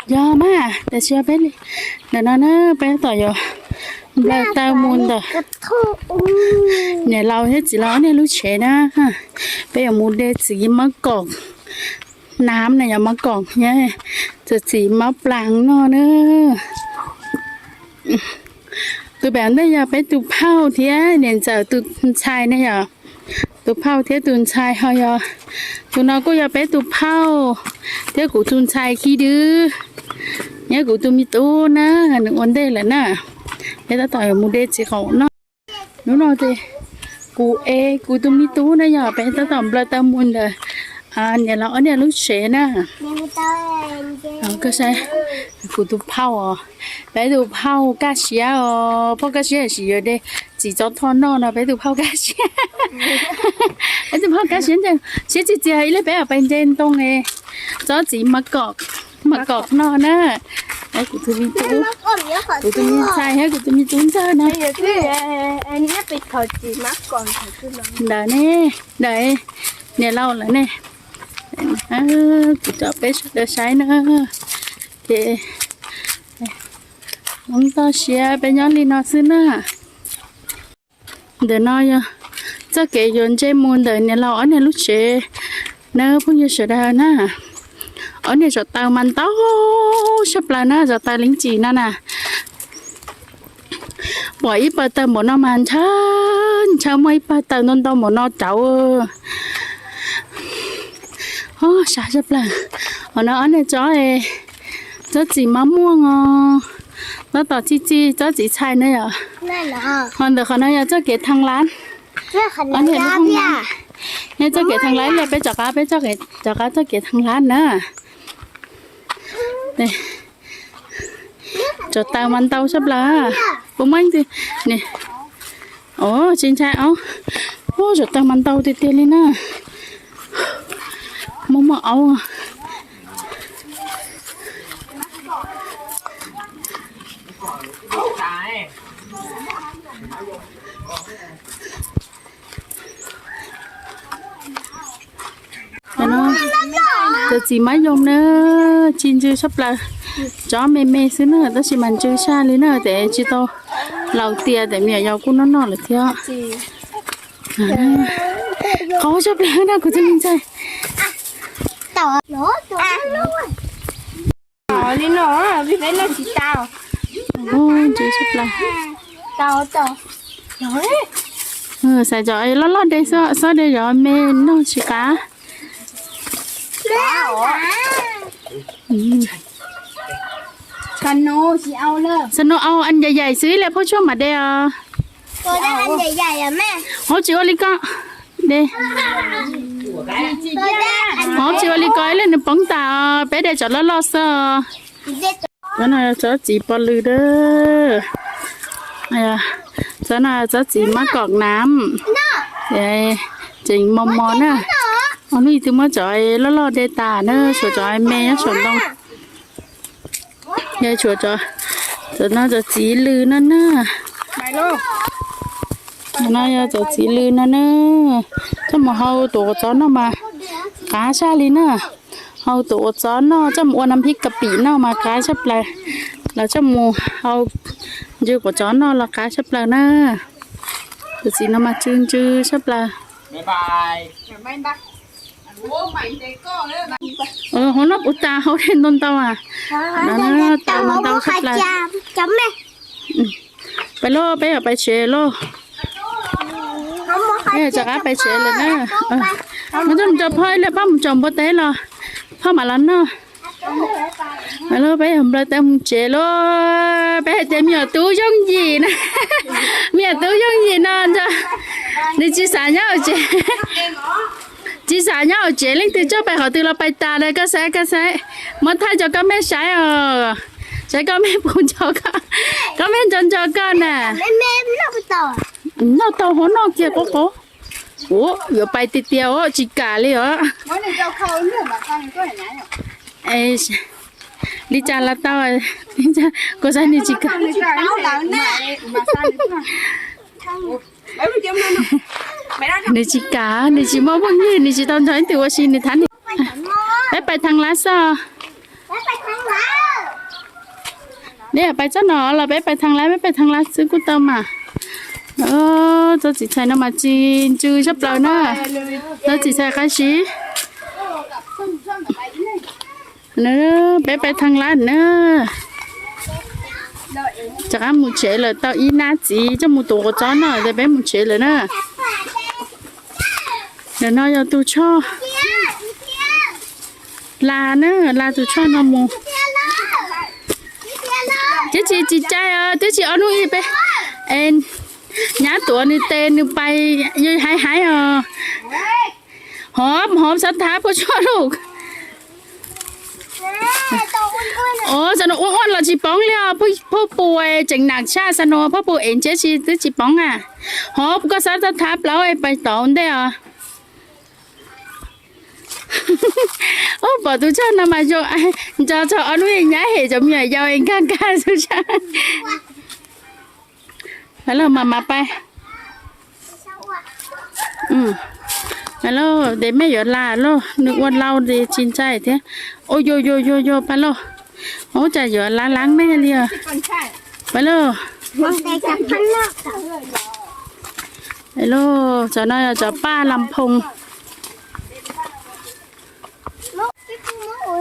Yog mas, tam sim no peb li, ntawm no na peb tab tom yuav nplawg taw mus ntawm niam laus thiab txiv laus ob niag lub tsev na. Peb yuav mus de txiv mab kom, nam na yog mab kom, txiv mab plaas no na. Tus pem ntej yog peb tus phauj thiab niam ntxawm tus ntxhais ne yom. Tus phauj thiab tus ntxhais ho yog, tus no kuj yog peb tus phauj thiab kuv tus ntxhais khi dwb, nyob kuv tus me tub na, nws ua ntej lawm na. Peb tab tom yuav mus de txiv qaum no. Hnub no ces kuv es kuv tus me tub na yog peb tab tom nplawg taw mus ntawm niam laus ob niag lub tsev na. Koj saib, kuv tus phauj os, peb tus phauj kaj siab os, phauj kaj siab sim yuav de txiv tsov tho noj no peb tus phauj kaj siab. Peb tus phauj kaj siab ntag, siab txias txias ib leeg peb pais nce ntoo tsob txiv mab kom, mab kom noj na. Kuv tus me tub, kuv tus me ntxhais thiab kuv tus me tub ntxawg na. Ntawm ne, ntawm niam laus lawm ne. Kuv coj peb sawv daws saib na. Ces hmoob toj siab peb nyob li no xwb na. Ntawm no yog txoj kev yuav nce mus ntawm niam laus ob niag lub tsev na phooj ywg sawv daws na. Ob niag tsov taw mas ntau sab plaws na, tsov taw leeb tsis no na. Pom ib pawg taw npaum no mas ntshaw ntshaw, muaj ib pawg taw ntau ntau npaum no rauv. Sab sab plaws. Hauv no ob niag tsob, tsob txiv mab muaj os, tab tom txi txi tsob txiv txhais na yom. Ho ntawm qhov no yog txoj kev thaj lab. Ob niag lub, yog txoj kev thaj lab li peb rov qab, peb rov qab txoj kev thaj lab na. Tsov taw mas ntau sab plaws. Puas muaj ib tug, o, tsis ntshai os. Tsov taw mas ntau tiag tiag li na. Muaj muaj aub. Cov txiv mab yoos na, tsis ntsws sab plaws. Tsob me me xwb na tab sis mas ntsws sab li na, tes tsis tau laus tias tes me nyuam yaus kuj noj noj lawm thiab. Qab sab plaws na kuv tus me ntxhais. Li no, peb noj tsis tau. Ntsws sab plaws. Xav cov loj loj de xwb, xob de cov me noj tsis qab. Xa no au an yam yaim xwb ib le phauj tshuaj mam de os. Hov tsis ua li ko, de. Hov tsis ua li ko ib le nws poob tas os, peb de cov loj loj xwb. Cov no yog tsob txiv pos lws a. Tsob no tsob txiv mab kom nam, tseem mos mos na. Hnub ib tug muab cov loj loj de tas na, tshuav cov me nyob saum ntoo. Yog tshuav cov, cov no cov txiv lws no na. No yog cov txiv lws no na. Coj mus hau tus ua txob noj mas qab sab li na. Hau tus ua txob noj, coj mus ua nam phib kas pim noj mas qab sab plaws. Los coj mus hau ntsw quav txob noj los qab sab plaws na. Tus txiv no mas tsw ntsw sab plaws. Hauv no puv tas hauv ntau ntau a. Tau ntau sab plaws. Pais lauj, peb yuav pais tsev lauj. Peb yuav rov qab pais tsev lawm na. Mus coj mus tso phauj ib leeg, phauj mus tsom npua teb los phauj mam los noj. Pais lauj, peb yuav nplawg taw mus tsev lauj. Peb hais tias me nyuam tub yooj yim na, me nyuam tub yooj yim no ntshe nws tsis xav nyob hauv tsev. Tsis xav nyob hauv tsev, leej twg coj pais qhov twg los pais tas lawm. Koj saib, koj saib, muab thaij rau koj mej saib os. Saib koj mej puas nco koj, koj mej nco nco koj na. Noj tau hov noj kiag qub qub. Ua yuav pais tiag tiag os, tsis kam li os. Li cas los tau, koj saib nws tsis kam. Nws tsis kam, nws tsis muaj phooj ywg, nws tsis tau nrog ib tug ua si, nws thab nws. Peb Pais Thaj Lab xwb. Neb pais txoj no los peb pais Thaj Lab, peb pais Thaj Lab xwb kuj tau mas. Txoj txiv txhais no mas tsis ntsws tshaj plaws na. Txoj txiv txhais qab zib. Peb pais Thaj Lab na. Rov qab mus tsev lawm, tau ib nab txiv coj mus tuav quav txob no ces peb mus tsev lawm na. Ntawm no yog tus choj las na, las tus choj no mus. Tiam sis tsis cai os, tiam sis ob hnub ib peb, nyab tuav nws tes nws pais yog haiv haiv os. Hov hov xav thav puas tsuaj lauj. Ov, xav no ua ua los tsis poob li os, phauj pus tseem nam tshaj, xav no phauj pus ev ntsiab tsis twb tsis poob a. Hov koj xav thav plaub pais tod ntej os. Ub, pom tus choj no mas zoo, nco txog ob hnub nyab hem cov me nyuam yaus nkag nkag xwb sab. Pab lauj, mas mas pais. Pab lauj, tes mej yuav las lauj, nws ua lau tes tsis ntshai thiab. Ua yog yog yog yog pab lauj. Ub, cas yuav lab lab mej li os. Pab lauj. Pab lauj, cov no yog cov paj las phoos.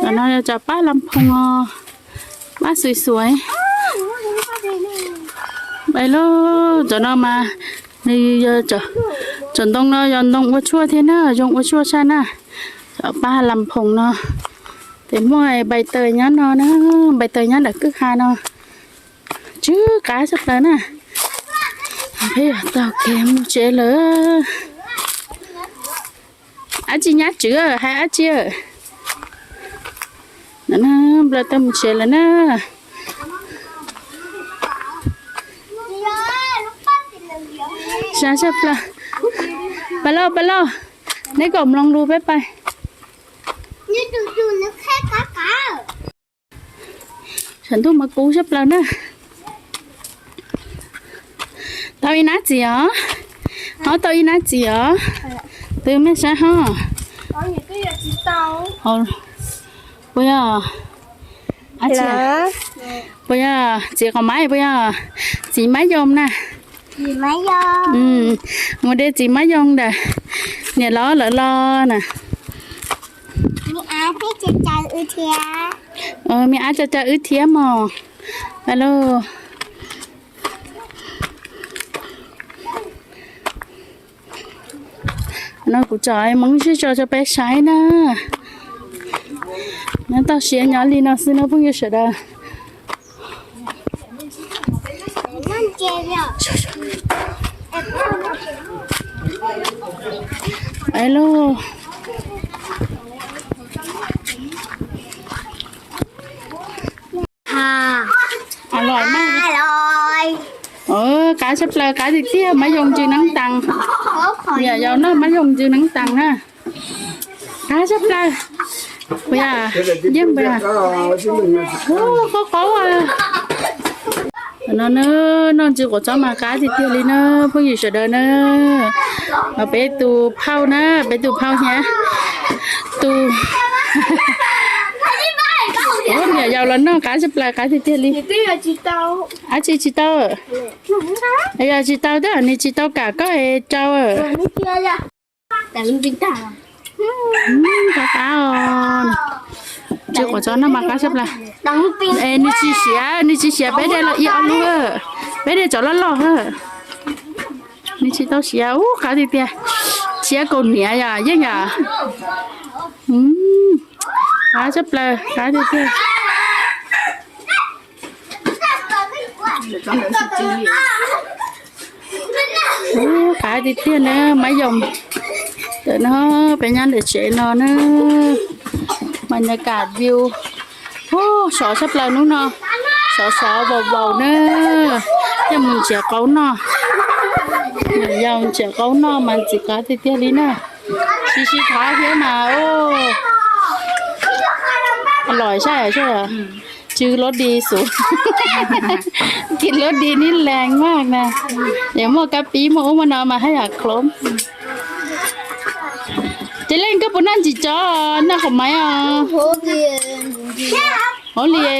Cov no yog cov paj las phoos os, paj xuav xuav. Pab lauj, cov no mas nws yog, cov ntoo no yog ntoo ua tshuaj thiab na, zoo ua tshuaj tshaj na. Cov paj las phoos no, tes muaj npais taws nyob no na, npais taws nyob ntawm kwj ha no. Tsw qab tshaj plaws na. Peb yuav taug kev mus tsev lawm. Ab tsi nyab tswv hais ab tsi. Nplawg tau mus tsev lawm na. Sab tshaj plaws. Pab lauj, pab lauj, neb kom mloog lus peb pais. Tshav ntuj mas kub tshaj plaws na. Tau ib nab txiv os. Ho tau ib nab txiv os. Twb mej sab ho. Puas yog? Puas yog txiv qos mab puas yog? Txiv mab yoos na. Mus de txiv mab yoos ntawm niam laus lawv los na. Me ab tsa caw wb thiab mog. Pab lauj. No kuv tsom hmoov sib tso rau peb saib na. Nyob toj siab nyob li no xwb no phooj ywg sawv daws. Peb lauj. Qab tshaj plaws, qab tiag tiag, mab yoos ntsws neeb taas. Yog yau noj mab yoos ntsws neeb taas na. Qab tshaj plaws. Puas yog? Yeej puas yog? Qaub qaub. No noj ntsws quav txob mas qab tiag tiag li na phooj ywg sawv daws na. Peb tus phauj na, peb tus phauj thiab tus, ua niam yau los noj qab tshaj plaws, qab tiag tiag li. Ab tsi tsis tau? Yog tsis tau thiab nws tsis tau kam koj es rau. Qab qab os. Ntsws quav txob noj mas qab tshaj plaws. Es nws tsis siav, nws tsis siav, peb de los ib ob lub, peb de cov loj loj. Nws tsis tau siav, ub qab tiag tiag. Tshiab kaus hniav yom, yeej yom. Qab tshaj plaws, qab tiag tiag. Ub, qab tiag tiag na, mab yoos. Tam no peb nyob ntawm tsev no na, mas nyaj kam view. Ub, sov tshaj plaws hnub no, sov sov vaus vaus na, coj mus nrhiav qaub noj. Yog nrhiav qaub noj mas ntxim qab tiag tiag li na. Sib sib thab thiab mas, los saib, tsw lub di xus, kis lub di nib lees maj na, es muaj kab pib muaj ub muaj no mas haj yam khlob. Ces leej koj puas noj ntsim tsov, noj qhov maiv os? Hauv li.